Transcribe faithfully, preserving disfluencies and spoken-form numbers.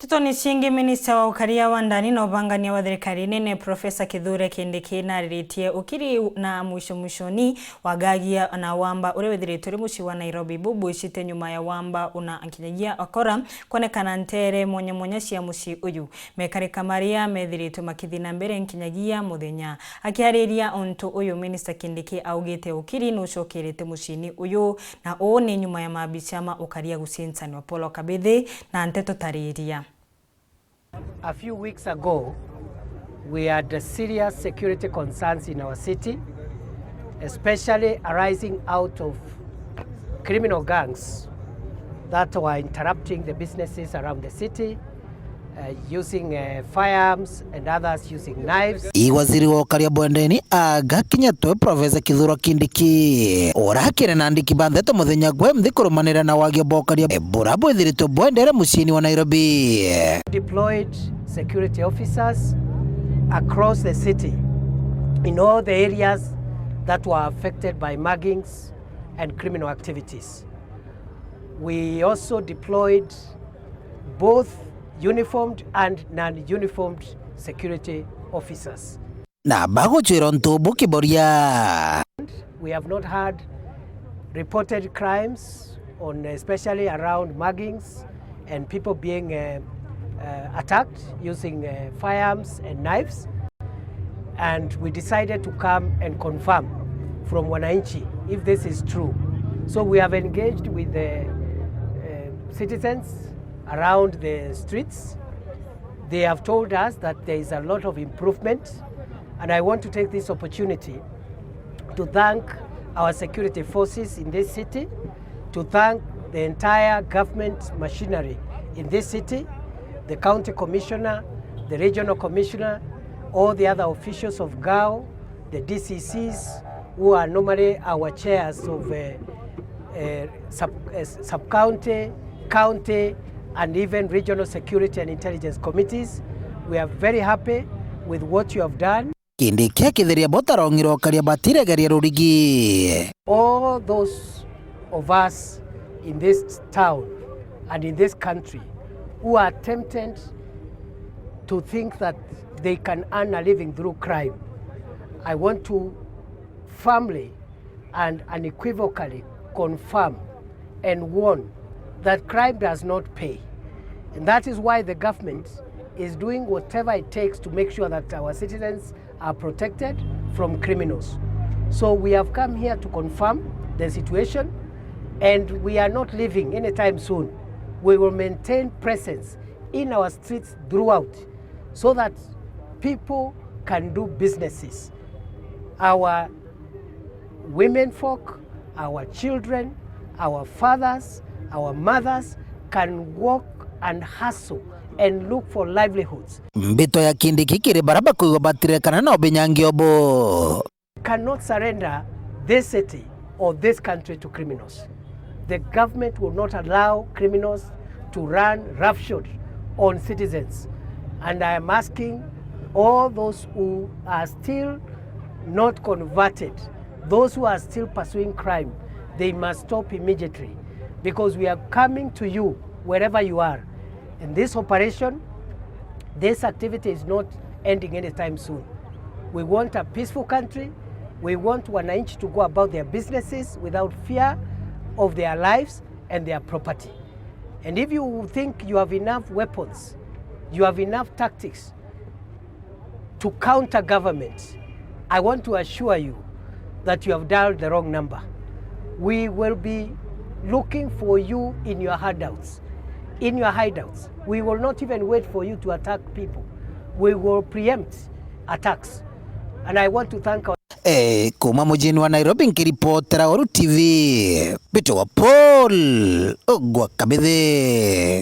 Ntetone ciingi, minista wa ukaria wa ndani na ubangania wa thirikari nene, Profesa Kithure Kindiki, nariritie ukiri na mwisho mwishoni wa Gagia na Wamba uria withiritwe uri mucii wa Nairobi, bubwicite nyuma ya Wamba una nkinyagia akora kuonekana nteere mwanya mwanya cia mucii uyu. Mekarika maria methiritwe makithi na mbere nkinyagia muthenya. Akiariria untu uyu, minista Kindiki augite ukiri nucokerete muciini uyu, na uu ni nyuma ya mabicha ma ukaria gucincanwa. Paul Kabithi na nteto tariria. A few weeks ago, we had serious security concerns in our city, especially arising out of criminal gangs that were interrupting the businesses around the city, uh, using, uh, firearms and others using knives. I waziri wa ukaria bwendeni agakinya twe Profesa Kithure Kindiki, urakire na andiki ba ndeto muthenya gwe mthi kurumanira na wagia bwa ukaria bura bwithiritwe bwendere muciini wa Nairobi. Deployed security officers across the city in all the areas that were affected by muggings and criminal activities. We also deployed both uniformed and non-uniformed security officers. Na bagucwira untu bukiboria. We have not had reported crimes on, especially around muggings and people being, uh, uh, attacked using, uh, firearms and knives. And we decided to come and confirm from wananchi if this is true. So we have engaged with the, uh, citizens around the streets. They have told us that there is a lot of improvement, and I want to take this opportunity to thank our security forces in this city, to thank the entire government machinery in this city, the county commissioner, the regional commissioner, all the other officials of Gao, the D C Cs, who are normally our chairs of, uh, uh, sub, uh, sub-county, county, and even regional security and intelligence committees. We are very happy with what you have done. Kindiki akithiria butarongirwe ukaria batiregeria rurigi. All those of us in this town and in this country who are tempted to think that they can earn a living through crime, I want to firmly and unequivocally confirm and warn that crime does not pay. And that is why the government is doing whatever it takes to make sure that our citizens are protected from criminals. So we have come here to confirm the situation, and we are not leaving anytime soon. We will maintain presence in our streets throughout so that people can do businesses. Our women folk, our children, our fathers, our mothers can work and hustle and look for livelihoods. Mbito ya Kindiki kiri bara bakwigwa batirekana na ubinyangi obo. Cannot surrender this city or this country to criminals. The government will not allow criminals to run roughshod on citizens. And I am asking all those who are still not converted, those who are still pursuing crime, they must stop immediately, because we are coming to you wherever you are. And this operation, this activity is not ending anytime soon. We want a peaceful country. We want wananchi to go about their businesses without fear of their lives and their property. And if you think you have enough weapons, you have enough tactics to counter government, I want to assure you that you have dialed the wrong number. We will be looking for you in your hideouts. In your hideouts. We will not even wait for you to attack people. We will preempt attacks. And I want to thank our Eh, kuma mujini wa Nairobi, nkiripotera Weru T V, mbitagwa Paul Ogwa Kabithi.